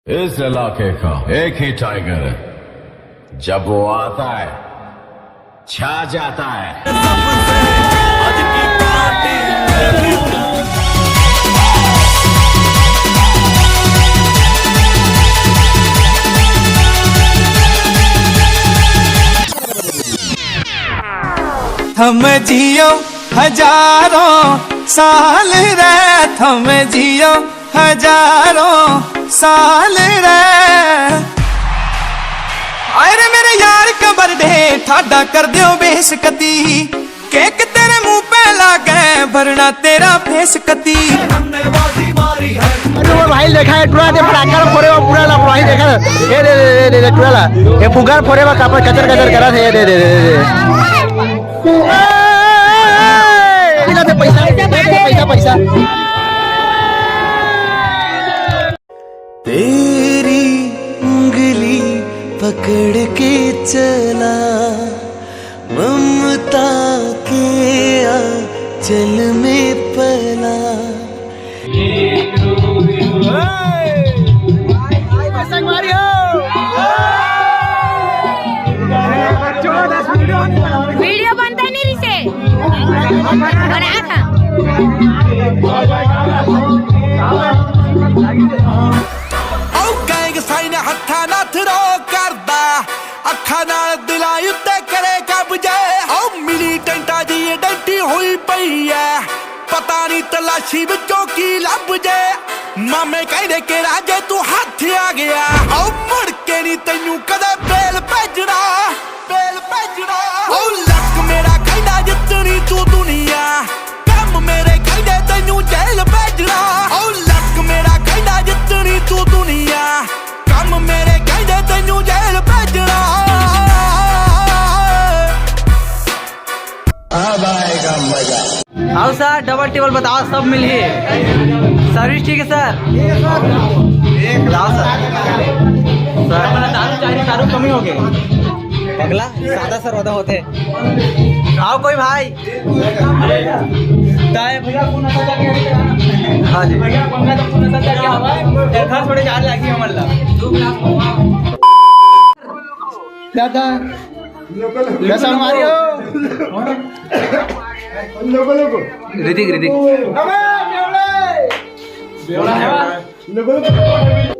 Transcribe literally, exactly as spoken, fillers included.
इस इलाके का एक ही टाइगर है, जब वो आता है, छा जाता है। थम जियो हजारों साल रे, थम जियो हजारों साल रे। आए रे मेरे यार का बर्थडे, ठाडा कर दियो बेशकती। केक तेरे मुंह पे लागे, भरना तेरा फेस कती। अरे वो भाई देखा है, टूरा दे फटाका फोड़े, वो पूरा ला भाई देखा है। ए दे दे दे दे दे टूरा ला। ये फुग्गा फोड़े, वो कपर कचर कचर करा थे। ए दे दे दे दे दे। ए, ए, ए, ए, पैसा, पैसा, पैसा। तेरी उंगली पकड़ के चला, ममता के आंचल में पला। वीडियो बनता नहीं रिसे, बनाया था। ਓ ਗੈਂਗ ਸਾਈਨ ਹੱਥਾਂ ਨਾਲ ਥਰੋ ਕਰਦਾ, ਅੱਖਾਂ ਨਾਲ ਦਿਲਾਂ ਉੱਤੇ ਕਰੇ ਕਬਜ਼ੇ। ਓ ਮਿਲੀਟੈਂਟਾਂ ਦੀ ਆਇਡੈਂਟੀ ਹੋਈ ਪਈ ਐ, ਪਤਾ ਨਹੀਂ ਤਲਾਸ਼ੀ ਵਿੱਚੋਂ ਕੀ ਲੱਭ ਜੇ। ਮਾਮੇ ਕਹਿੰਦੇ ਕਿ ਰਾਜੇ ਤੂੰ ਹੱਥ ਆ ਗਿਆ, ਓ ਮੁੜ ਕੇ ਨਹੀਂ ਤੈਨੂੰ ਕਦੇ ਬੇਲ ਭੇਜਣਾ, ਬੇਲ ਭੇਜਣਾ। ਓ ਲੱਕ ਮੇਰਾ ਕਹਿੰਦਾ ਜਿੱਤਣੀ ਤੂੰ ਦੁਨੀਆ, ਕੰਮ ਮੇਰੇ ਕਹਿੰਦੇ ਤੈਨੂੰ ਜੇਲ ਭੇਜਣਾ। ਓ ਲੱਕ ਮੇਰਾ ਕਹਿੰਦਾ ਜਿੱਤਣੀ ਤੂੰ ਦੁਨੀਆ, ਕੰਮ ਮੇਰੇ ਕਹਿੰਦੇ ਤੈਨੂੰ ਜੇਲ ਭੇਜਣਾ। अब आएगा मजा। आओ सर, डबल टेबल बताओ, सब मिल ही। सर्विस ठीक है सर? लाओ सर। सर, दारू चाहिए, दारू कमी हो गई। पगला, सादा सर वादा होते। आओ कोई भाई। ताए भैया, फोन आता क्या? हाँ जी। भैया, फोन का तो फोन आता क्या हुआ है? घर थोड़े जान लागी हमारे ला। दादा, कैसा हमारी हो? लोगो, लोगो। ऋतिक, ऋतिक। लोगो, लोगो।